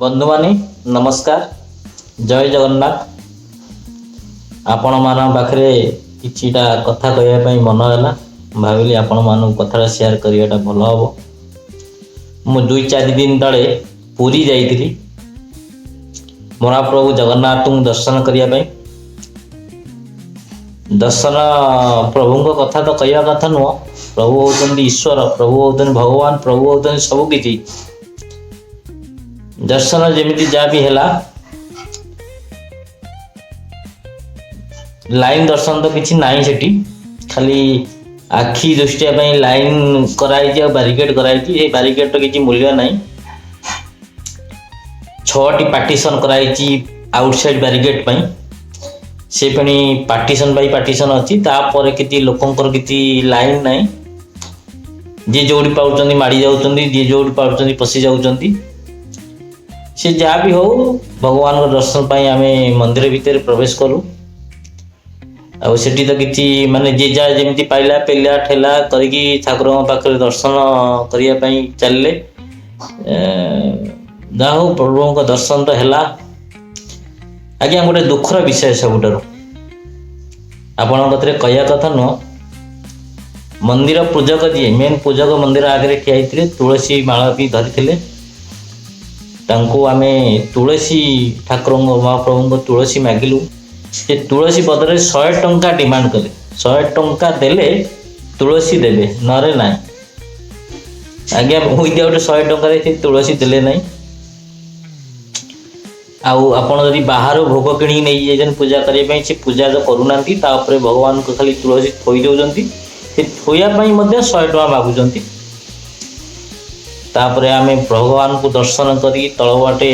ବନ୍ଧୁମାନେ ନମସ୍କାର, ଜୟ ଜଗନ୍ନାଥ। ଆପଣମାନଙ୍କ ପାଖରେ କିଛିଟା କଥା କହିବା ପାଇଁ ମନ ହେଲା, ଭାବିଲି ଆପଣମାନଙ୍କୁ କଥାଟା ସେୟାର କରିବାଟା ଭଲ ହେବ। ମୁଁ 2-4 ଦିନ ତଳେ ପୁରୀ ଯାଇଥିଲି ମହାପ୍ରଭୁ ଜଗନ୍ନାଥଙ୍କୁ ଦର୍ଶନ କରିବା ପାଇଁ। ଦର୍ଶନ ପ୍ରଭୁଙ୍କ କଥା ତ କହିବା କଥା ନୁହଁ, ପ୍ରଭୁ ହେଉଛନ୍ତି ଈଶ୍ୱର, ପ୍ରଭୁ ହେଉଛନ୍ତି ଭଗବାନ, ପ୍ରଭୁ ହେଉଛନ୍ତି ସବୁ କିଛି। ଦର୍ଶନ ଯେମିତି ଯାହା ବି ହେଲା, ଲାଇନ୍ ଦର୍ଶନ ତ କିଛି ନାହିଁ ସେଠି, ଖାଲି ଆଖି ଦୃଷ୍ଟିଆ ପାଇଁ ଲାଇନ୍ କରାହେଇଛି ଆଉ ବ୍ୟାରିକେଡ଼ କରାହେଇଛି। ସେଇ ବ୍ୟାରିକେଡ଼ର କିଛି ମୂଲ୍ୟ ନାହିଁ। 6ଟି ପାର୍ଟିସନ୍ କରାହେଇଛି ଆଉଟସାଇଡ଼୍ ବ୍ୟାରିକେଡ଼ ପାଇଁ, ସେ ପୁଣି ପାର୍ଟିସନ୍ ବାଇ ପାର୍ଟିସନ୍ ଅଛି। ତାପରେ କିଛି ଲୋକଙ୍କର କିଛି ଲାଇନ୍ ନାହିଁ, ଯିଏ ଯେଉଁଠି ପାରୁଛନ୍ତି ମାଡ଼ି ଯାଉଛନ୍ତି, ଯିଏ ଯେଉଁଠି ପାରୁଛନ୍ତି ପଶି ଯାଉଛନ୍ତି। ସେ ଯାହା ବି ହଉ, ଭଗବାନଙ୍କ ଦର୍ଶନ ପାଇଁ ଆମେ ମନ୍ଦିର ଭିତରେ ପ୍ରବେଶ କଲୁ। ଆଉ ସେଠି ତ କିଛି ମାନେ ଯିଏ ଯାହା ଯେମିତି ପାଇଲା ପେଲା ଠେଲା କରିକି ଠାକୁରଙ୍କ ପାଖରେ ଦର୍ଶନ କରିବା ପାଇଁ ଚାଲିଲେ। ଯାହା ହଉ ପ୍ରଭୁଙ୍କ ଦର୍ଶନ ତ ହେଲା। ଆଜ୍ଞା, ଗୋଟେ ଦୁଃଖର ବିଷୟ ସବୁଠାରୁ ଆପଣଙ୍କ କତିରେ କହିବା କଥା ନୁହଁ। ମନ୍ଦିର ପୂଜକ ଯିଏ ମେନ୍ ପୂଜକ ମନ୍ଦିର ଆଗରେ ଠିଆ ହେଇଥିଲେ, ତୁଳସୀ ମାଳ ବି ଧରିଥିଲେ, ତାଙ୍କୁ ଆମେ ତୁଳସୀ ଠାକୁରଙ୍କ ମହାପ୍ରଭୁଙ୍କ ତୁଳସୀ ମାଗିଲୁ। ସେ ତୁଳସୀ ବଦଳରେ 100 ଟଙ୍କା ଡିମାଣ୍ଡ କଲେ। 100 ଟଙ୍କା ଦେଲେ ତୁଳସୀ ଦେବେ, ନହେଲେ ନାହିଁ। ଆଜ୍ଞା, ୱିଦାଉଟ୍ 100 ଟଙ୍କାରେ ସେ ତୁଳସୀ ଦେଲେ ନାହିଁ। ଆଉ ଆପଣ ଯଦି ବାହାରୁ ଭୋଗ କିଣିକି ନେଇ ଯାଇଛନ୍ତି ପୂଜା କରିବା ପାଇଁ, ସେ ପୂଜା ତ କରୁନାହାନ୍ତି, ତା ଉପରେ ଭଗବାନଙ୍କୁ ଖାଲି ତୁଳସୀ ଥୋଇ ଦେଉଛନ୍ତି। ସେ ଥୋଇବା ପାଇଁ ମଧ୍ୟ 100 ଟଙ୍କା ମାଗୁଛନ୍ତି। ତାପରେ ଆମେ ଭଗବାନଙ୍କୁ ଦର୍ଶନ କରି ତଳ ବାଟେ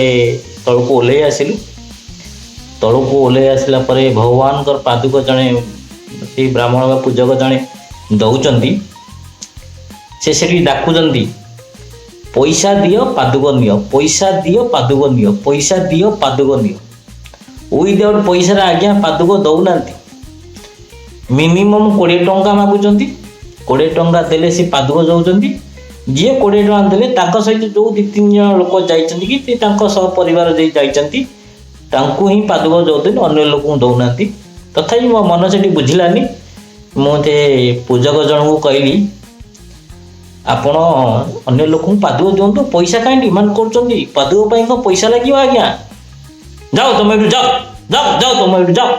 ତଳକୁ ଓହ୍ଲେଇ ଆସିଲୁ। ତଳକୁ ଓହ୍ଲେଇ ଆସିଲା ପରେ ଭଗବାନଙ୍କର ପାଦୁକ ଜଣେ ସେଇ ବ୍ରାହ୍ମଣ ବା ପୂଜକ ଜଣେ ଦେଉଛନ୍ତି। ସେ ସେଠି ଡାକୁଛନ୍ତି, ପଇସା ଦିଅ ପାଦୁକ ନିଅ, ପଇସା ଦିଅ ପାଦୁକ ନିଅ, ପଇସା ଦିଅ ପାଦୁକ ନିଅ। ୱିଦାଉଟ୍ ପଇସାରେ ଆଜ୍ଞା ପାଦୁକ ଦେଉନାହାନ୍ତି। ମିନିମମ୍ 20 ଟଙ୍କା ମାଗୁଛନ୍ତି। 20 ଟଙ୍କା ଦେଲେ ସେ ପାଦୁକ ଦେଉଛନ୍ତି। ଯିଏ 20 ଟଙ୍କା ଦେଲେ ତାଙ୍କ ସହିତ ଯେଉଁ 2-3 ଜଣ ଲୋକ ଯାଇଛନ୍ତି କି ତାଙ୍କ ସହ ପରିବାର ଯିଏ ଯାଇଛନ୍ତି, ତାଙ୍କୁ ହିଁ ପାଦୁକ ଦେଉଛନ୍ତି, ଅନ୍ୟ ଲୋକଙ୍କୁ ଦେଉନାହାନ୍ତି। ତଥାପି ମୋ ମନ ସେଠି ବୁଝିଲାନି। ମୁଁ ସେ ପୂଜକ ଜଣଙ୍କୁ କହିଲି, ଆପଣ ଅନ୍ୟ ଲୋକଙ୍କୁ ପାଦୁକ ଦିଅନ୍ତୁ, ପଇସା କାହିଁ ଡିମାଣ୍ଡ କରୁଛନ୍ତି? ପାଦୁକ ପାଇଁ କ'ଣ ପଇସା ଲାଗିବ ଆଜ୍ଞା? ଯାଅ ତମେ ଏଠୁ, ଯାଅ ଯାଅ ଯାଅ ତମେ ଏଠୁ ଯାଅ।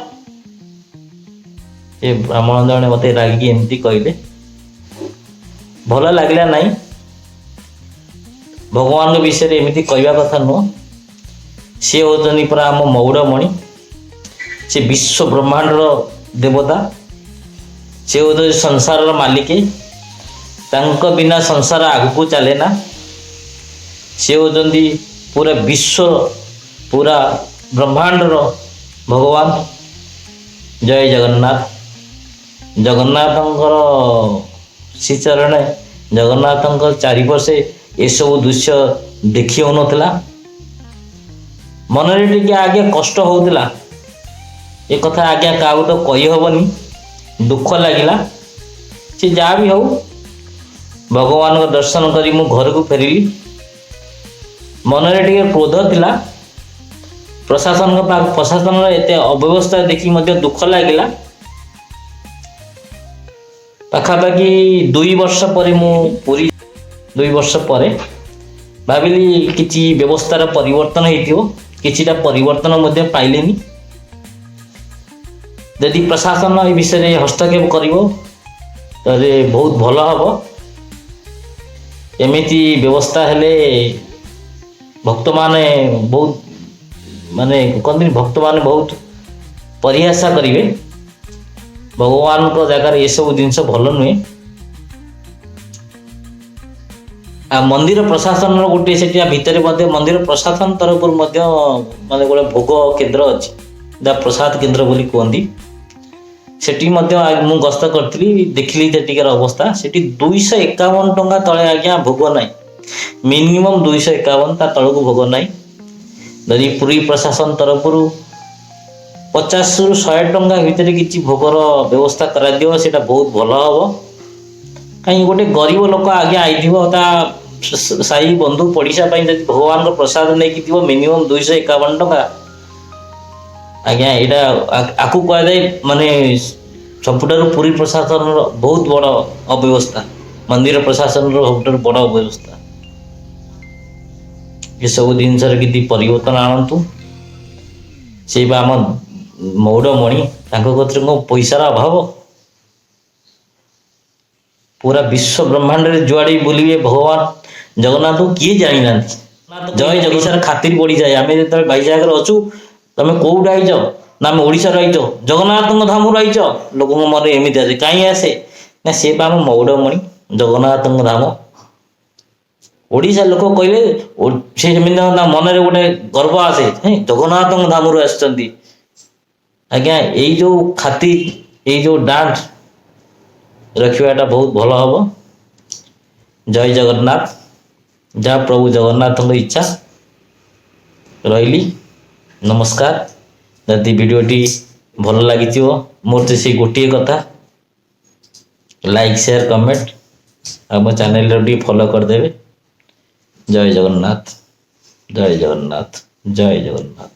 ସେ ବ୍ରାହ୍ମଣ ଜଣେ ମୋତେ ରାଗିକି ଏମିତି କହିଲେ, ଭଲ ଲାଗିଲା ନାହିଁ। ଭଗବାନଙ୍କ ବିଷୟରେ ଏମିତି କହିବା କଥା ନୁହଁ। ସିଏ ହେଉଛନ୍ତି ପୁରା ଆମ ମଉଡ଼ମଣି, ସେ ବିଶ୍ୱ ବ୍ରହ୍ମାଣ୍ଡର ଦେବତା, ସେ ହେଉଛନ୍ତି ସଂସାରର ମାଲିକ। ତାଙ୍କ ବିନା ସଂସାର ଆଗକୁ ଚାଲେ ନା। ସେ ହେଉଛନ୍ତି ପୁରା ବିଶ୍ୱ, ପୁରା ବ୍ରହ୍ମାଣ୍ଡର ଭଗବାନ। ଜୟ ଜଗନ୍ନାଥ। ଜଗନ୍ନାଥଙ୍କର ଶ୍ରୀଚରଣେ, ଜଗନ୍ନାଥଙ୍କ ଚାରିପାର୍ଶ୍ୱେ ଏସବୁ ଦୃଶ୍ୟ ଦେଖି ହେଉନଥିଲା। ମନରେ ଟିକେ ଆଜ୍ଞା କଷ୍ଟ ହେଉଥିଲା। ଏ କଥା ଆଜ୍ଞା କାହାକୁ ତ କହିହେବନି, ଦୁଃଖ ଲାଗିଲା। ସେ ଯାହା ବି ହଉ, ଭଗବାନଙ୍କ ଦର୍ଶନ କରି ମୁଁ ଘରକୁ ଫେରିଲି। ମନରେ ଟିକେ କ୍ରୋଧ ଥିଲା। ପ୍ରଶାସନର ଏତେ ଅବ୍ୟବସ୍ଥା ଦେଖି ମଧ୍ୟ ଦୁଃଖ ଲାଗିଲା। ପାଖାପାଖି 2 ବର୍ଷ ପରେ ମୁଁ ପୁରୀ, 2 ବର୍ଷ ପରେ ଭାବିଲି କିଛି ବ୍ୟବସ୍ଥାର ପରିବର୍ତ୍ତନ ହେଇଥିବ, କିଛିଟା ପରିବର୍ତ୍ତନ ମଧ୍ୟ ପାଇଲିନି। ଯଦି ପ୍ରଶାସନ ଏ ବିଷୟରେ ହସ୍ତକ୍ଷେପ କରିବ ତାହେଲେ ବହୁତ ଭଲ ହେବ। ଏମିତି ବ୍ୟବସ୍ଥା ହେଲେ ଭକ୍ତମାନେ ବହୁତ, ମାନେ କହନ୍ତିନି, ଭକ୍ତମାନେ ବହୁତ ପରିହାସା କରିବେ। ଭଗବାନଙ୍କ ଜାଗାରେ ଏସବୁ ଜିନିଷ ଭଲ ନୁହେଁ। ଆଉ ମନ୍ଦିର ପ୍ରଶାସନର ଗୋଟିଏ ସେଠି ଭିତରେ ମଧ୍ୟ ମନ୍ଦିର ପ୍ରଶାସନ ତରଫରୁ ମଧ୍ୟ ମାନେ ଗୋଟେ ଭୋଗ କେନ୍ଦ୍ର ଅଛି, ଯାହା ପ୍ରସାଦ କେନ୍ଦ୍ର ବୋଲି କୁହନ୍ତି। ସେଠି ମଧ୍ୟ ମୁଁ ଗସ୍ତ କରିଥିଲି, ଦେଖିଲି ସେଠିକାର ଅବସ୍ଥା। ସେଠି 251 ଟଙ୍କା ତଳେ ଆଜ୍ଞା ଭୋଗ ନାହିଁ। ମିନିମମ୍ 251, ତା ତଳକୁ ଭୋଗ ନାହିଁ। ଯଦି ପୁରୀ ପ୍ରଶାସନ ତରଫରୁ 50ରୁ 100 ଟଙ୍କା ଭିତରେ କିଛି ଭୋଗର ବ୍ୟବସ୍ଥା କରାଯିବ, ସେଇଟା ବହୁତ ଭଲ ହେବ। କାହିଁକି ଗୋଟେ ଗରିବ ଲୋକ ଆଜ୍ଞା ଆଇଥିବ, ତା ସାହି ବନ୍ଧୁ ପଡ଼ିଶା ପାଇଁ ଯଦି ଭଗବାନଙ୍କ ପ୍ରସାଦ ନେଇକି ଯିବ ମିନିମମ୍ 251 ଟଙ୍କା। ଆଜ୍ଞା, ଏଇଟା ଆକୁ କୁହାଯାଏ ମାନେ ସବୁଠାରୁ ପୁରୀ ପ୍ରଶାସନର ବହୁତ ବଡ଼ ଅବ୍ୟବସ୍ଥା, ମନ୍ଦିର ପ୍ରଶାସନର ସବୁଠାରୁ ବଡ଼ ଅବ୍ୟବସ୍ଥା। ଏସବୁ ଜିନିଷରେ କିଛି ପରିବର୍ତ୍ତନ ଆଣନ୍ତୁ। ସେଇ ବା ଆମ ମଉଡ଼ମଣି, ତାଙ୍କ କତିରେ କ'ଣ ପଇସାର ଅଭାବ? ପୁରା ବିଶ୍ୱ ବ୍ରହ୍ମାଣ୍ଡରେ ଯୁଆଡ଼େ ବୁଲିବେ, ଭଗବାନ ଜଗନ୍ନାଥଙ୍କୁ କିଏ ଜାଣିନାହାନ୍ତି? ଜୟ ଜଗନ୍ନାଥ ଖାତିର ବଢ଼ିଯାଏ। ଆମେ ଯେତେବେଳେ ଭାଇଜାଗରେ ଅଛୁ, ତମେ କୋଉଠୁ ଆଇଛ? ନା, ଆମେ ଓଡ଼ିଶାରୁ ଆଇଛ। ଜଗନ୍ନାଥଙ୍କ ଧାମରୁ ଆଇଛ? ଲୋକଙ୍କ ମନରେ ଏମିତି ଆସେ। କାହିଁ ଆସେ? ନା, ସେ ବା ଆମ ମଉଡ଼ମଣି, ଜଗନ୍ନାଥଙ୍କ ଧାମ। ଓଡ଼ିଶା ଲୋକ କହିଲେ ସେ ସେମିତି ତା ମନରେ ଗୋଟେ ଗର୍ବ ଆସେ, ହେଁ, ଜଗନ୍ନାଥଙ୍କ ଧାମରୁ ଆସିଛନ୍ତି। ଆଜ୍ଞା, ଏଇ ଯୋଉ ଖାତିର, ଏଇ ଯୋଉ ଡାଣ୍ଟ ରଖିବାଟା ବହୁତ ଭଲ ହବ। ଜୟ ଜଗନ୍ନାଥ। ଯାହା ପ୍ରଭୁ ଜଗନ୍ନାଥଙ୍କ ଇଚ୍ଛା। ରହିଲି, ନମସ୍କାର। ଯଦି ଭିଡ଼ିଓଟି ଭଲ ଲାଗିଥିବ, ମୋର ତ ସେଇ ଗୋଟିଏ କଥା, ଲାଇକ୍, ସେୟାର, କମେଣ୍ଟ ଆଉ ମୋ ଚ୍ୟାନେଲରେ ଟିକେ ଫଲୋ କରିଦେବେ। ଜୟ ଜଗନ୍ନାଥ, ଜୟ ଜଗନ୍ନାଥ, ଜୟ ଜଗନ୍ନାଥ।